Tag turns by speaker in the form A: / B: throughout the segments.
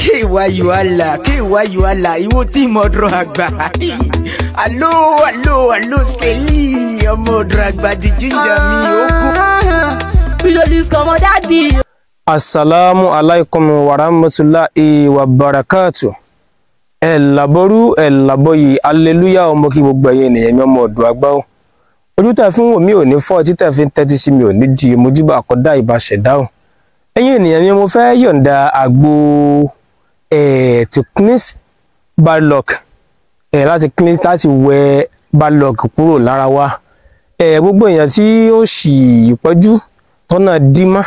A: Kéwàyíwálà kéwàyíwálà ìwọ tí mo dúró àgbà. Alo alo alo skeli ọmọ ọdún àgbà di jíjà mi ó kú.
B: Assalamu alaikum warahmatullahi wabarakatuh. Ẹ làbọrú ẹ làbọyè aleluya ọmọ kí gbogbo ẹ̀yin ènìyàn mi ọmọ ọ̀dọ̀ àgbà o. Ojú tẹ́ fi ń wò mí ò ní fọ́, etí tẹ́ fi ń tẹ́tí sí mi ò ní di, mojúbà àkọ́dá ìbá ṣẹ̀dá o. Ẹ̀yin ènìyàn mi, mo fẹ́ yọ̀ǹda àgbo to cleanse bad luck, láti cleanse, láti wẹ bad luck kúrò lára wa. Gbogbo èèyàn tí ó ṣì ìpọ́jú tọ́nà dímọ́,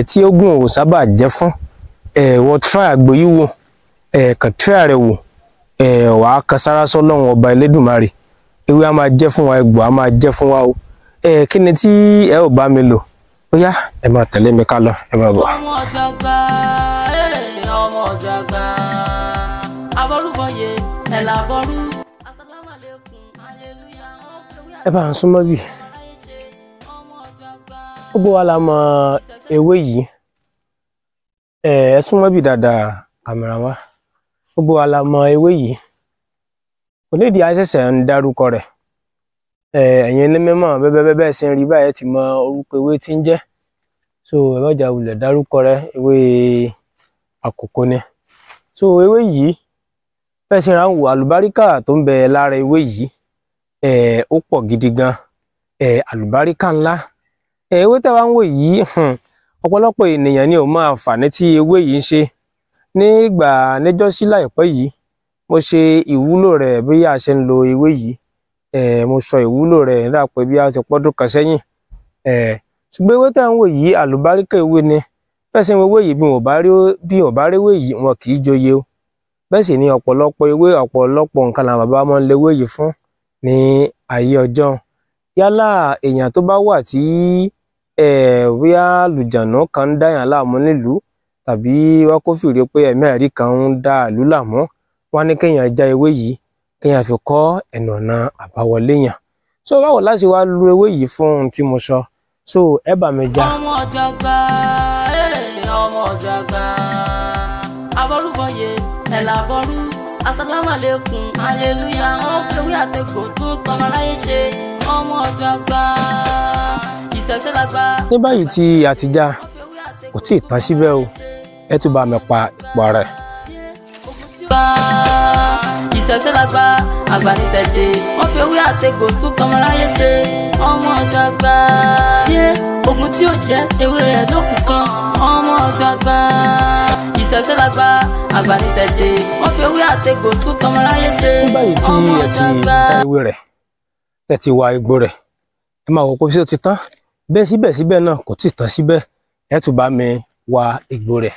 B: tí ogun ò sábà jẹ́ fún, wọ́n try àgbo yìí wò, kàn try rẹ̀ wò, wàá kan sára sọ́lọ́run ọba Elédùmarè. Ewé a máa jẹ́ fún wa, egbò a máa jẹ́ fún wa o. Kí ni tí ẹ ò bá mi lò? Ó yá, ẹ máa tẹ̀lé mi ká lọ, ẹ máa bọ̀.
C: Ọmọ ọ̀jàgbá, ọmọ ọ̀jàgbá, abọ́rúbọyè ẹ̀ làbọ́rú.
B: Ẹ bá ń súnmọ́ bì. Gbogbo wa la mọ ewé yìí. Ẹ súnmọ́ bì dáadáa, kàmẹ́rà wa. Gbogbo wa la mọ ewé yìí. Onídìí àṣẹ̀ṣẹ̀ ń dárúkọ rẹ̀. Ẹ̀yin ní mímọ̀ bẹ́ẹ̀ bẹ́ẹ̀ ṣe ń rí báyẹn ti mọ orúkọ ewé tí ń jẹ́. So ẹ má jà wulẹ̀ dárúkọ rẹ̀, ewé àkókò ni. So ewé yìí bẹ́ẹ̀ ṣe ra ń wò, àlùbáríkà tó ń bẹ lára ewé yìí ó pọ̀ gidi gan. Àlùbáríkà ńlá. Ewé tẹ́ wá ń wò yìí, ọ̀pọ̀lọpọ̀ ènìyàn ni ò mọ àǹfààní tí ewé yìí ń ṣe. Nígbà níjọ́sí láìpẹ́ yìí, mo ṣe ìwúlò rẹ̀ bí a ṣe ń lo ewé yìí. Mo sọ ìwúlò rẹ̀ nígbà pé bí a ti pọ́dún kan sẹ́yìn. Ṣùgbọ́n ewé tẹ́ ń wò yìí, àlùbáríkà ewé ni. Bẹ́ẹ̀ sì ni ewé yìí, bí wọn ò bá rí ewé yìí, wọn kì í joyè o. Bẹ́ẹ̀ sì ni ọ̀pọ̀lọpọ̀ ewé, ọ̀pọ̀lọpọ̀ nǹkan làwọn bàbá máa ń lo ewé yìí fún ní ayé ọjọ́. Yálà èèyàn tó bá wà tí bóyá àlùjànnú kan ń dáyàn láàmú nílùú, tàbí wọ́n kó fìrí pé ẹ̀mí àìrí kan ń dá ìlú láàmú, wọ́n ní kéèyàn já ewé yìí, kéèyàn fi kọ́ ẹnu ọ̀nà àbáwọlé yàn. So báwo láti wá lu ewé yìí fún ohun tí mo sọ? So ẹ bá mi já.
C: Ọmọ ọ̀jàgbá, ọmọ ọ̀jàgbá, abọ́rúbọyè ẹ̀ làbọ́rú. Asalaamualeykum, aleluya, wọ́n fi ewé àtẹ̀kọ́ tó ń tọmọ aráyé ṣe. Ọmọ ọ̀jàgbá, ìṣẹ̀ṣẹ̀ làgbà.
B: Ní báyìí tí a ti já, kò tí ì tán síbẹ̀ o. Ẹ tún bá mi pa ipò ara ẹ̀.
C: Ìṣẹ̀ṣẹ̀ làgbà, àgbà ní ìṣẹ̀ṣe. Wọ́n fi ewé àtẹ̀gbò tún tọmọ aráyé ṣe. Ọmọ ọ̀jàgbá, yé ogun tí ó jẹ́ ewé rẹ̀ lókun kan. Ọmọ ọ̀jàgbá, ìṣẹ̀ṣẹ̀ làgbà, àgbà ní ìṣẹ̀ṣe. Wọ́n fi ewé àtẹ̀gbò tún tọmọ aráyé ṣe.
B: Ní báyìí tí ẹ ti já ewé rẹ̀, ẹ ti wa egbò rẹ̀, ẹ máa wò pé ṣé ó ti tán. Bẹ́ẹ̀ síbẹ̀síbẹ̀ náà kò tí ì tán síbẹ̀. Ẹ tún bá mi wa egbò rẹ̀.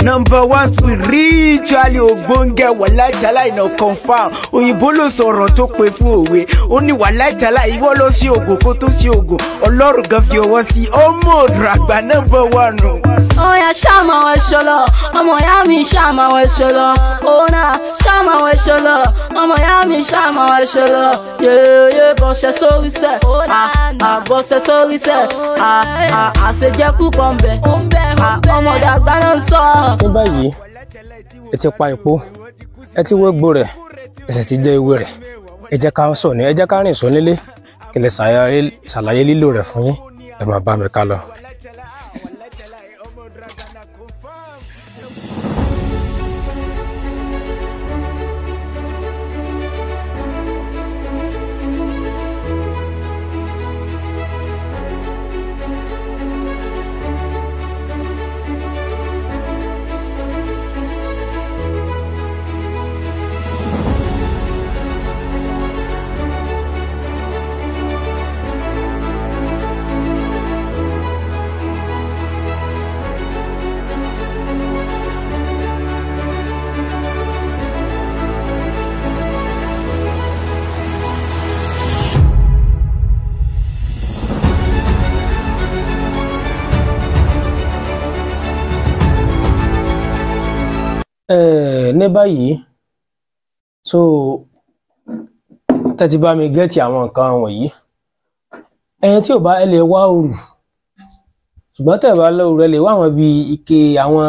A: Number one spiritually ogbonge wàláìtàlá iná confam. Òyìnbó ló sọ̀rọ̀ tó pé fún òwe. Ó ní wàláìtàlá ìwọ ló ṣe ògùn kó tó ṣe ògùn. Ọlọ́run gan fi ọwọ́ sí ọmọ ọ̀dọ̀ àgbà number one o.
C: Oya ṣáàmà wẹ̀ ṣọlọ, ọmọ ìyá mi ṣáàmà wẹ̀ ṣọlọ, ọ̀nà ṣáàmà wẹ̀ ṣọlọ, ọmọ ìyá mi ṣáàmà wẹ̀ ṣọlọ. Yéyé bọ̀ṣẹ̀ sórí sẹ̀, àbọ̀ṣẹ̀ sórí sẹ̀, àṣejẹ́kù kan bẹ̀, ọmọ dàgbà náà ń sọ.
B: Ní báyìí, ẹ ti pa èpo, ẹ ti wé egbò rẹ̀, ẹ sì ti jẹ ewé rẹ̀. Ẹ jẹ́ ká sọ ní, ẹ jẹ́ ká rìn sọ nílé, kí lè ṣàlàyé lílò rẹ̀ fún yín. Ẹ máa bá mi ká lọ. Ní báyìí, so Tẹ́ ti bá mi gẹ́ẹ̀tì àwọn nǹkan wọ̀nyí, ẹni tí ò bá ẹ lè wá òrù, ṣùgbọ́n tẹ́ bá lọ òrù ẹ lè wá àwọn bíi ike, àwọn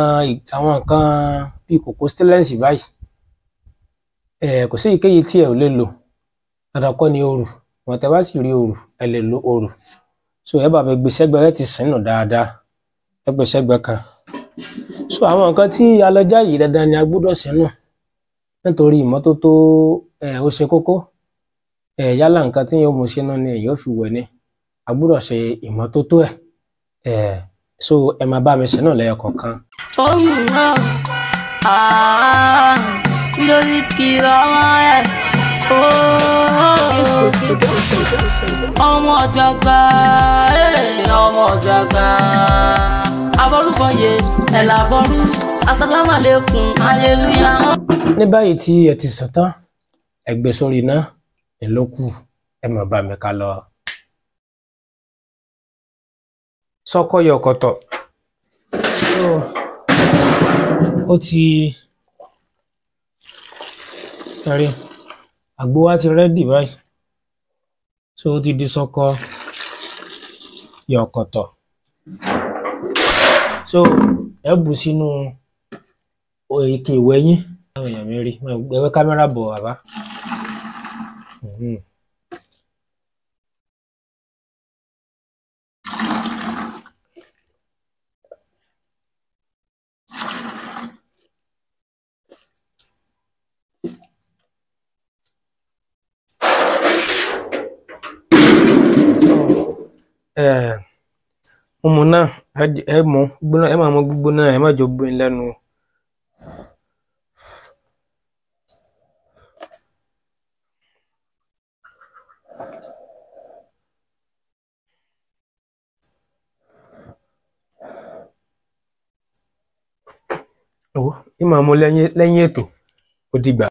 B: nǹkan bíi kòkó stainless báyìí. Kò sí èyíkéyìí tí ẹ ò lè lò, dandan kọ́ ni òrù. Wọn tẹ́ bá sì rí òrù ẹ lè lo òrù. So ẹ bá mi gbé sẹ́gbẹ́, ẹ ti sìn nù dáadáa, ẹ gbé sẹ́gbẹ́ kan. So àwọn nǹkan tí alọjá yìí dandan ni a gbọ́dọ̀ sìn nù nítorí ìmọ́tótó ó ṣe kókó. Yálà nǹkan tí yóò mú sínú ni yóò fi wẹ̀ ni, a gbọ́dọ̀ ṣe ìmọ́tótó ẹ̀. So ẹ máa bá mi sìn nù lẹ́yọ kọ̀ọ̀kan.
C: Ọmọ jàgbá, ọmọ jàgbá, abọ́rúkọyè ẹ̀ làbọ́rú, asálámàlékún, aleluya.
B: Ní báyìí tí ẹ ti sàn tán, ẹ gbé sórí iná, ẹ ló kù, ẹ máa bá mi ká lọ. Sọkọ yọkọtọ ó ti rí, àgbo wa ti rẹ́dì báyìí. So ó ti di sọkọ yọkọtọ. So ẹ bù sínú ike ìwẹ̀ yín. Àwọn èèyàn mi rí ẹwẹ́ kámẹ́rà bọ̀ bàbá. Mímu náà ẹ mú gbóná, ẹ máa mú gbígbóná, ẹ má jò gbóyin lẹ́nu. Owó ìmọ̀ mú lẹ́yìn ètò ó dìgbà.